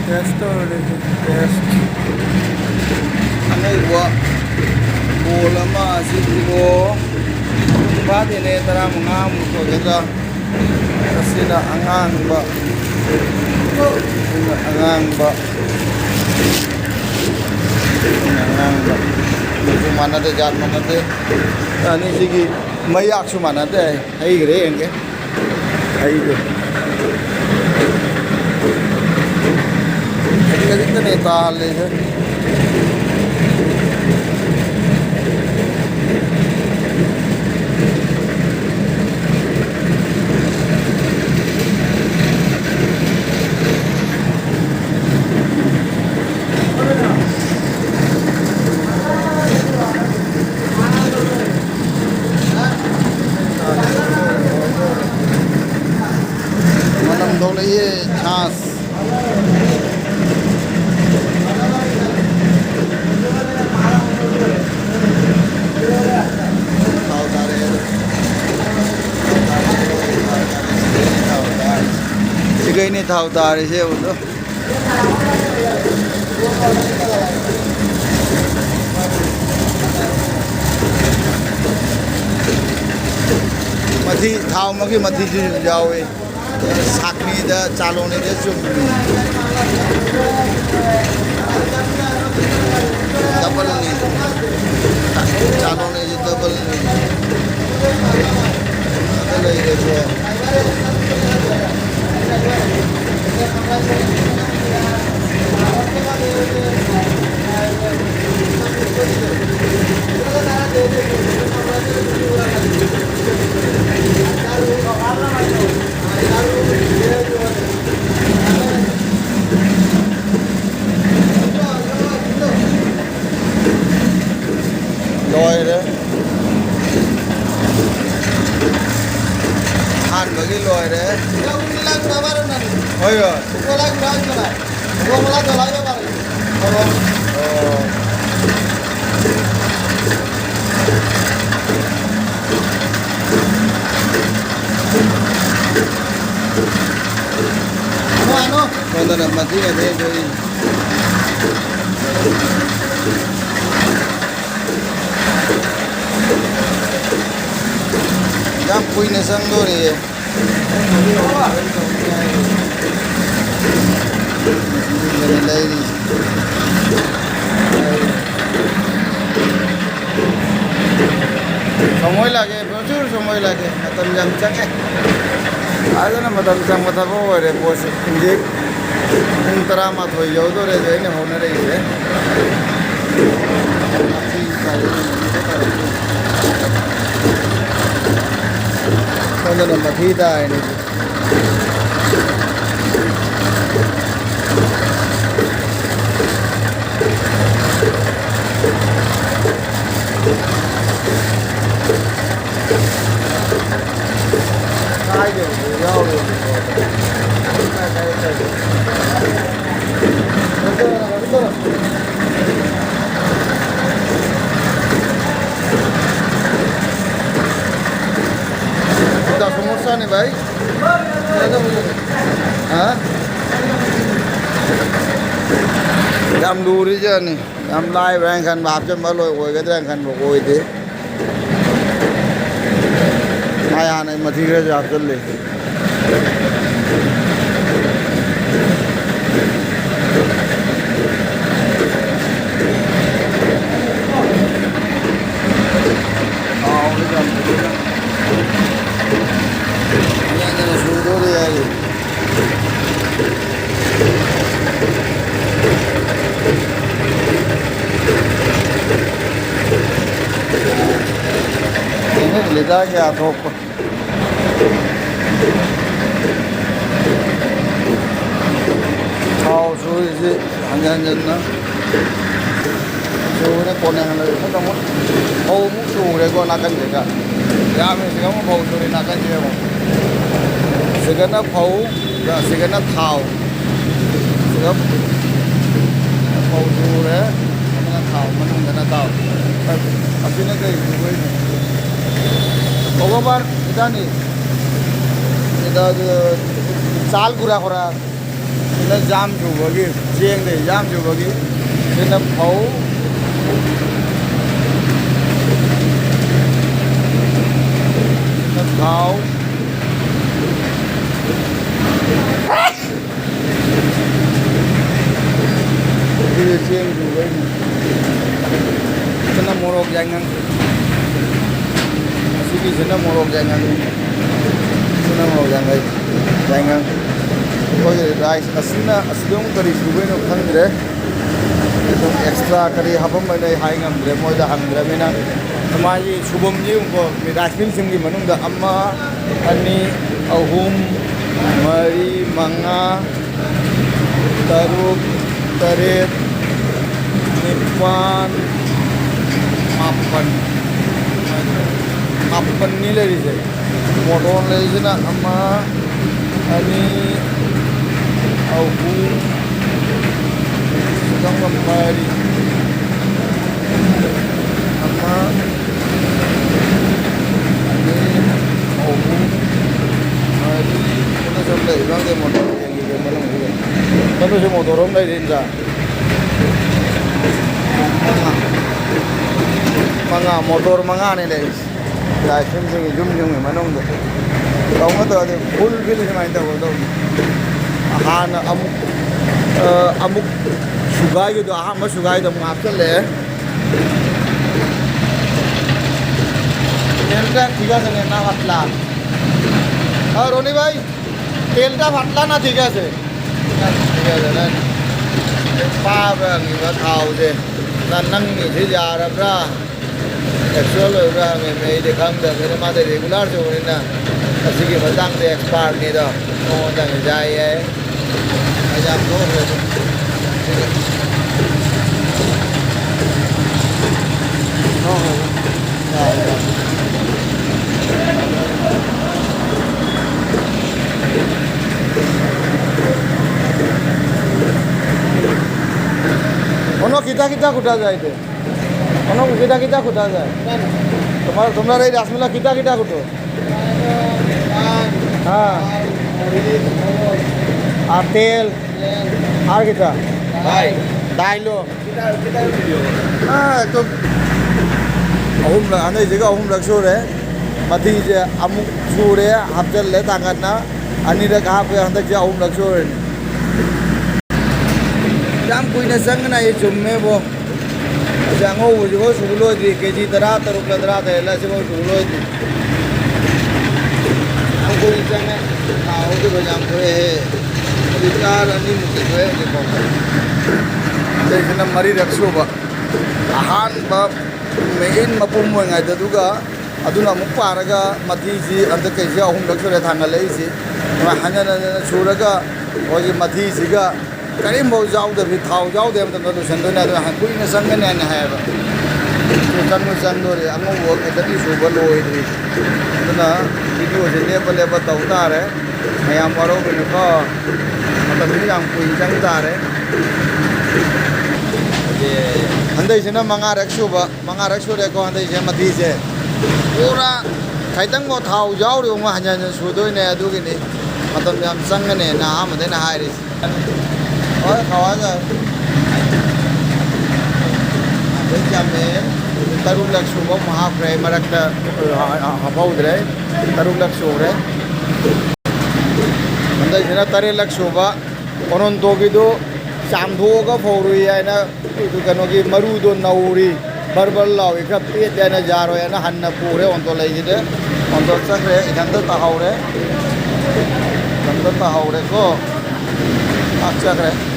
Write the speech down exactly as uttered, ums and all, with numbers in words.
Test ꯇꯧꯔꯦ, test꯫ ꯑꯅꯧꯕ ball ꯑꯃ ꯑꯁꯤ ꯀꯤꯂꯣ ꯐꯥꯗꯦꯅꯦ, ꯇꯔꯥꯃꯉꯥꯃꯨꯛ ꯑꯣꯏꯒꯗ꯭ꯔꯥ? ꯑꯁꯤꯅ ꯑꯉꯥꯡꯕ, ꯑꯁꯤꯅ ꯑꯉꯥꯡꯕ, ꯑꯁꯤꯅ ꯑꯉꯥꯡꯕ꯫ ꯃꯆꯨ ꯃꯥꯟꯅꯗꯦ, ꯖꯥꯠ ꯃꯥꯟꯅꯗꯦ꯫ ꯑꯅꯤꯁꯤꯒꯤ ꯃꯌꯥꯛꯁꯨ ꯃꯥꯟꯅꯗꯦ꯫ ꯍꯩꯈ꯭ꯔꯦ ꯌꯦꯡꯒꯦ꯫ ꯍꯩꯈ꯭ꯔꯦ꯫ ꯈꯖꯤꯛ ꯈꯖꯤꯛꯇꯅꯦ ꯇꯥꯍꯜꯂꯤꯁꯦ꯫ ꯃꯅꯝ ꯊꯣꯛꯂꯛꯏꯌꯦ, ꯁꯥꯁ꯫ ꯊꯥꯎ ꯇꯥꯔꯦ꯫ ꯁꯤꯒꯩꯅꯦ ꯊꯥꯎ ꯇꯥꯔꯤꯁꯦ, ꯎꯗꯣ꯫ ꯃꯊꯤ, ꯊꯥꯎ ꯑꯃꯒꯤ ꯃꯊꯤꯁꯨ ꯌꯥꯎꯏ꯫ ꯁꯥꯛꯅꯤꯗ, ꯆꯥꯂꯣꯅꯤꯗ ꯆꯨꯝꯃꯤ꯫ ꯗꯕꯜꯅꯤ꯫ ꯆꯥꯂꯣꯅꯤꯁꯦ ꯗꯕꯜꯅꯤ꯫ ꯑꯗ ꯂꯩꯔꯦꯀꯣ꯫ ꯂꯣꯏꯔꯦ꯫ ꯑꯍꯥꯟꯕꯒꯤ ꯂꯣꯏꯔꯦ꯫ ꯍꯣꯏ, ꯍꯣꯏ꯫ ꯑꯣ꯫ ꯁꯣꯝꯗꯅ ꯃꯊꯤ ꯃꯊꯦꯟ ꯊꯣꯛꯏ꯫ ꯌꯥꯝ ꯀꯨꯏꯅ ꯆꯪꯗꯣꯔꯤꯌꯦ꯫ ꯂꯩꯔꯤꯁꯦ꯫ ꯁꯣꯃꯣꯏ ꯂꯥꯛꯑꯦ꯫ ꯄ꯭ꯔꯣꯆꯨꯔ ꯁꯨꯝ ꯃꯣꯏ ꯂꯥꯛꯀꯦ, ꯃꯇꯝ ꯌꯥꯝ ꯆꯪꯉꯦ꯫ ꯐꯖꯅ ꯃꯇꯝ ꯆꯪꯕ ꯊꯕꯛ ꯑꯣꯏꯔꯦ ꯄꯣꯠꯁꯦ꯫ ꯍꯧꯖꯤꯛ ꯄꯨꯡ ꯇꯔꯥꯃꯥꯊꯣꯏ ꯌꯧꯗꯣꯔꯦ, ꯑꯗꯣ ꯑꯩꯅ ꯍꯣꯠꯅꯔꯛꯏꯁꯦ꯫ ꯁꯣꯝꯗꯅ ꯃꯊꯤ ꯇꯥꯏꯅꯦ꯫ ꯍꯥ? ꯌꯥꯝ ꯂꯨꯔꯤꯖꯥꯠꯅꯤ꯫ ꯌꯥꯝ ꯂꯥꯏꯕ꯭ꯔꯥ ꯍꯥꯏꯅ ꯈꯟꯕ, ꯍꯥꯞꯆꯤꯟꯕ ꯂꯣꯏ ꯑꯣꯏꯒꯗ꯭ꯔꯥ ꯍꯥꯏꯅ ꯈꯟꯕ ꯑꯣꯏꯗꯦ꯫ ꯃꯥꯏ ꯍꯥꯟꯅ ꯃꯊꯤ ꯈꯔꯁꯨ ꯍꯥꯞꯆꯤꯜꯂꯤ꯫ ꯊꯥꯎꯁꯦ ꯌꯥꯝ ꯐꯖꯅ ꯌꯥꯗꯅ ꯁꯨꯗꯣꯔꯦ ꯍꯥꯏꯔꯤ꯫ ꯂꯤꯇꯔ ꯀꯌꯥ ꯊꯣꯛꯄ? ꯊꯥꯎ ꯁꯨꯔꯤꯁꯤ ꯍꯟꯖꯟ ꯍꯟꯖꯟꯅ ꯁꯨꯕꯅ ꯀꯣꯟꯅ ꯍꯜꯂꯛꯑꯦ꯫ ꯐꯧꯃꯨꯛ ꯁꯨꯈ꯭ꯔꯦꯀꯣ ꯅꯥꯀꯟꯁꯤꯒ꯫ ꯌꯥꯝꯃꯤꯁꯤꯒ ꯑꯃꯨꯛ ꯐꯧ ꯁꯨꯔꯤ ꯅꯥꯀꯟꯁꯤꯒ ꯑꯃꯨꯛ꯫ ꯁꯤꯒꯅ ꯐꯧ, ꯁꯤꯒꯅ ꯊꯥꯎ꯫ ꯁꯤꯒ ꯐꯧ ꯁꯨꯔꯦ, ꯑꯃꯅ ꯊꯥꯎ ꯃꯅꯨꯡꯗꯅ ꯊꯥꯎ꯫ ꯑꯁꯤꯅ ꯀꯩ ꯁꯨꯕꯩꯅꯣ? ꯑꯣ ꯕꯥꯕꯥ, ꯏꯗꯥꯅꯤ꯫ ꯏꯗꯥ, ꯆꯥꯜ ꯒꯨꯔꯥ ꯈꯣꯔꯥ꯫ ꯁꯤꯅ ꯖꯥꯝ ꯁꯨꯕꯒꯤ, ꯆꯦꯡꯗ ꯖꯥꯝ ꯁꯨꯕꯒꯤ꯫ ꯁꯤꯅ ꯐꯧ꯫ ꯁꯤꯅ ꯊꯥꯎ꯫ ꯁꯤꯅ ꯆꯦꯡ ꯁꯨꯕꯒꯤ꯫ ꯁꯤꯅ ꯃꯣꯔꯣꯛ ꯌꯥꯏꯉꯪ꯫ ꯑꯁꯤꯒꯤꯁꯤꯅ ꯃꯣꯔꯣꯛ ꯌꯥꯏꯉꯪ꯫ ꯁꯤꯅ ꯃꯣꯔꯣꯛ ꯌꯥꯏꯉꯪ꯫ ꯌꯥꯏꯉꯪ꯫ ꯑꯩꯈꯣꯏꯒꯤ ꯔꯥꯏꯁ ꯑꯁꯤꯅ, ꯑꯁꯤꯗ ꯑꯃꯨꯛ ꯀꯔꯤ ꯁꯨꯕꯩꯅꯣ ꯈꯪꯗ꯭ꯔꯦ꯫ ꯑꯗꯨꯝ ꯑꯦꯛꯁꯇ꯭ꯔꯥ ꯀꯔꯤ ꯍꯥꯞꯄꯝꯕꯅꯣ ꯑꯩ ꯍꯥꯏ ꯉꯝꯗ꯭ꯔꯦ, ꯃꯣꯏꯗ ꯍꯪꯗ꯭ꯔꯕꯅꯤꯅ꯫ ꯃꯥꯒꯤ ꯁꯨꯕꯝꯁꯤ ꯌꯦꯡꯉꯨꯀꯣ, ꯔꯥꯏꯁ ꯃꯤꯜꯁꯤꯡꯒꯤ ꯃꯅꯨꯡꯗ ꯑꯃ, ꯑꯅꯤ, ꯑꯍꯨꯝ, ꯃꯔꯤ, ꯃꯉꯥ, ꯇꯔꯨꯛ, ꯇꯔꯦꯠ, ꯅꯤꯄꯥꯟ, ꯃꯥꯄꯟ꯫ ꯃꯥꯄꯟꯅꯤ ꯂꯩꯔꯤꯁꯦ꯫ ꯃꯣꯇꯣꯔ ꯂꯩꯔꯤꯁꯤꯅ ꯑꯃ, ꯑꯅꯤ, ꯑꯍꯨꯝ, ꯁꯤꯗ ꯑꯃ ꯃꯔꯤ꯫ ꯑꯃ, ꯑꯅꯤ, ꯑꯍꯨꯝ, ꯃꯔꯤ꯫ ꯁꯤꯗ ꯁꯨꯝ ꯂꯩ, ꯈꯪꯗꯦ, ꯃꯣꯇꯣꯔ ꯌꯦꯡꯈꯤꯒꯦ ꯃꯅꯨꯡꯁꯤꯗ꯫ ꯃꯅꯨꯡꯁꯤ ꯃꯣꯇꯣꯔ ꯑꯃ ꯂꯩꯔꯤ, ꯏꯟꯗ꯭ꯔꯥ? ꯃꯉꯥ꯫ ꯃꯉꯥ, ꯃꯣꯇꯣꯔ ꯃꯉꯥꯅꯦ ꯂꯩꯔꯤꯁꯦ꯫ ꯂꯥꯏꯁꯦꯟꯁꯁꯤꯡꯒꯤ ꯌꯨꯝ ꯌꯨꯝꯒꯤ ꯃꯅꯨꯡꯗ ꯇꯧꯅ ꯇꯧꯔꯗꯤ ꯐꯨꯜ ꯐꯤꯜ ꯁꯨꯃꯥꯏꯅ ꯇꯧꯒꯗꯧꯅꯤ꯫ ꯍꯥꯟꯅ ꯑꯃꯨꯛ, ꯑ, ꯑꯃꯨꯛ ꯁꯨꯒꯥꯏꯒꯤꯗꯣ, ꯑꯍꯥꯟꯕ ꯁꯨꯒꯥꯏꯗꯣ ꯑꯃꯨꯛ ꯍꯥꯞꯆꯜꯂꯛꯑꯦ꯫ तेल का ठीक है ना फाटला? हाँ, रोनी भाई, तेल का फाटला ना ठीक है से। ठीक है ना? ꯄꯥꯕ ꯍꯪꯉꯤꯕ ꯊꯥꯎꯁꯦ꯫ ꯅ-, ꯅꯪꯒꯤꯁꯤ ꯌꯥꯔꯕ꯭ꯔꯥ? ꯑꯦꯛꯆꯨꯋꯦꯜ ꯑꯣꯏꯕ꯭ꯔꯥ ꯍꯪꯉꯦ, ꯑꯩꯗꯤ ꯈꯪꯗꯕꯅꯤꯅ, ꯃꯥꯗꯤ ꯔꯤꯒꯨꯂꯔ ꯇꯧꯕꯅꯤꯅ ꯑꯁꯤꯒꯤ ꯃꯇꯥꯡꯗ ꯑꯦꯛꯁꯄꯥꯔꯠꯅꯤꯗꯣ, ꯃꯉꯣꯟꯗ ꯍꯪꯉꯦ꯫ ꯌꯥꯏ, ꯌꯥꯏ꯫ ꯑꯩ ꯌꯥꯝ ꯅꯣꯛꯈ꯭ꯔꯦ ꯑꯗꯨꯝ꯫ ꯅꯣꯛꯈ꯭ꯔꯦ ꯑꯗꯨꯝ꯫ ꯌꯥꯔꯦ, ꯌꯥꯔꯦ꯫ Ono kita kita kuda jaite. Ono kita kita kuda jai. Tomar, tomar ei rasgulla kita kita kudo. Ha. Ar tel. ꯍꯥꯔꯒꯤꯗ? ꯗꯥꯏ꯫ ꯗꯥꯏꯂꯣ? ꯑꯥ, ꯑꯗꯨꯝ ꯑꯍꯨꯝꯂꯛ, ꯍꯟꯗꯛꯁꯤꯒ ꯑꯍꯨꯝꯂꯛ ꯁꯨꯔꯦ꯫ ꯃꯊꯤꯁꯦ ꯑꯃꯨꯛ ꯁꯨꯔꯦ, ꯍꯥꯞꯆꯜꯂꯦ ꯊꯥꯡꯒꯠꯅ꯫ ꯑꯅꯤꯔꯛ ꯍꯥꯞꯄꯦ, ꯍꯟꯗꯛꯁꯦ ꯑꯍꯨꯝꯂꯛ ꯁꯨꯔꯅꯤ꯫ ꯌꯥꯝ ꯀꯨꯏꯅ ꯆꯪꯒꯅꯤ, ꯑꯩ ꯆꯨꯝꯃꯦꯕꯣ꯫ ꯑꯁꯤ ꯑꯉꯧꯕꯁꯤꯐꯥꯎ ꯁꯨꯕ ꯂꯣꯏꯗ꯭ꯔꯤ, ꯀꯦ ꯖꯤ ꯇꯔꯥ ꯇꯔꯨꯛꯂ ꯇꯔꯥ ꯇꯔꯦꯠꯂ ꯑꯁꯤꯐꯥꯎ ꯁꯨꯕ ꯂꯣꯏꯗ꯭ꯔꯤ꯫ ꯌꯥꯝ ꯀꯨꯏꯅ ꯆꯪꯉꯦ꯫ ꯊꯥꯎꯁꯤꯕ ꯌꯥꯝ ꯊꯣꯛꯑꯦꯍꯦ꯫ ꯍꯧꯖꯤꯛ ꯂꯤꯇꯔ ꯑꯅꯤꯃꯨꯛꯇꯤ ꯊꯣꯛꯑꯦ ꯍꯧꯖꯤꯛꯐꯥꯎꯗ꯫ ꯁꯤꯁꯤꯅ ꯃꯔꯤꯔꯛ ꯁꯨꯕ꯫ ꯑꯍꯥꯟꯕ ꯃꯦ-, ꯏꯟ ꯃꯄꯨꯝ ꯑꯣꯏꯉꯩꯗ, ꯑꯗꯨꯒ ꯑꯗꯨꯅ ꯑꯃꯨꯛ ꯄꯥꯔꯒ ꯃꯊꯤꯁꯤ ꯍꯟꯗꯛ ꯀꯩꯁꯤ ꯑꯍꯨꯝꯂꯛ ꯁꯨꯔꯦ ꯊꯥꯡꯒꯠꯂꯛꯏꯁꯤ꯫ ꯑꯗꯨꯃꯥꯏꯅ ꯍꯟꯖꯟ ꯍꯟꯖꯟꯅ ꯁꯨꯔꯒ ꯑꯩꯈꯣꯏꯒꯤ ꯃꯊꯤꯁꯤꯒ ꯀꯔꯤꯝꯐꯥꯎ ꯌꯥꯎꯗꯕꯤ, ꯊꯥꯎ ꯌꯥꯎꯗꯕ ꯃꯇꯝꯗ ꯂꯣꯏꯁꯤꯟꯗꯣꯏꯅꯦ꯫ ꯑꯗꯨꯅ ꯀꯨꯏꯅ ꯆꯪꯒꯅꯤ ꯍꯥꯏꯅ ꯍꯥꯏꯌꯦꯕ꯫ ꯆꯪꯕ ꯆꯪꯗꯣꯔꯦ, ꯑꯉꯧꯕ ꯈꯛꯇꯗꯤ ꯁꯨꯕ ꯂꯣꯏꯗ꯭ꯔꯤ꯫ ꯑꯗꯨꯅ ꯚꯤꯗꯤꯑꯣꯁꯦ ꯂꯦꯞꯄ ꯂꯦꯞꯄ ꯇꯧ ꯇꯥꯔꯦ꯫ ꯃꯌꯥꯝ ꯋꯥꯔꯧꯕꯤꯅꯨꯀꯣ, ꯃꯇꯝꯁꯤ ꯌꯥꯝ ꯀꯨꯏꯅ ꯆꯪ ꯇꯥꯔꯦ꯫ ꯍꯟꯗꯛꯁꯤꯅ ꯃꯉꯥꯔꯛ ꯁꯨꯕ, ꯃꯉꯥꯔꯛ ꯁꯨꯔꯦꯀꯣ ꯍꯟꯗꯛꯁꯦ ꯃꯊꯤꯁꯦ꯫ ꯄꯨꯔꯥ ꯈꯤꯇꯪꯐꯥꯎ ꯊꯥꯎ ꯌꯥꯎꯔꯤꯕ ꯍꯟꯖꯟ ꯍꯟꯖꯟ ꯁꯨꯗꯣꯏꯅꯦ, ꯑꯗꯨꯒꯤꯅꯤ ꯃꯇꯝ ꯌꯥꯝ ꯆꯪꯒꯅꯦꯅ ꯑꯍꯥꯟꯕꯗꯩꯅ ꯍꯥꯏꯔꯤꯁꯦ꯫ ꯍꯣꯏ, ꯊꯥꯎ ꯍꯥꯏꯔꯒ ꯑꯗꯩ ꯌꯥꯝꯃꯦ꯫ ꯇꯔꯨꯛꯂꯛ ꯁꯨꯕ ꯑꯃꯨꯛ ꯍꯥꯞꯈ꯭ꯔꯦ, ꯃꯔꯛꯇ ꯍꯥꯞꯍꯧꯗ꯭ꯔꯦ꯫ ꯇꯔꯨꯛꯂꯛ ꯁꯨꯈ꯭ꯔꯦ꯫ ꯍꯟꯗꯛꯁꯤꯅ ꯇꯔꯦꯠꯂꯛ ꯁꯨꯕ꯫ ꯑꯣꯅꯣꯟꯇꯣꯒꯤꯗꯨ ꯆꯥꯝꯊꯣꯛꯑꯒ ꯐꯧꯔꯨꯏ ꯍꯥꯏꯅ, ꯀꯩꯅꯣꯒꯤ ꯃꯔꯨꯗꯣ ꯅꯧꯔꯤ, ꯕꯔ ꯕꯔ ꯂꯥꯎꯏ, ꯈꯔ ꯄꯦꯠꯂꯦ ꯍꯥꯏꯅ ꯌꯥꯔꯣꯏ ꯍꯥꯏꯅ ꯍꯟꯅ ꯄꯨꯈ꯭ꯔꯦ ꯑꯣꯟꯇꯣ ꯂꯩꯈꯤꯗ꯭ꯔꯦ꯫ ꯑꯣꯟꯇꯣ ꯆꯠꯈ꯭ꯔꯦ, ꯏꯊꯟꯇ ꯇꯥꯍꯧꯔꯦ꯫ ꯏꯊꯟꯇ ꯇꯥꯍꯧꯔꯦꯀꯣ꯫ ꯉꯥꯛ ꯆꯠꯈ꯭ꯔꯦ꯫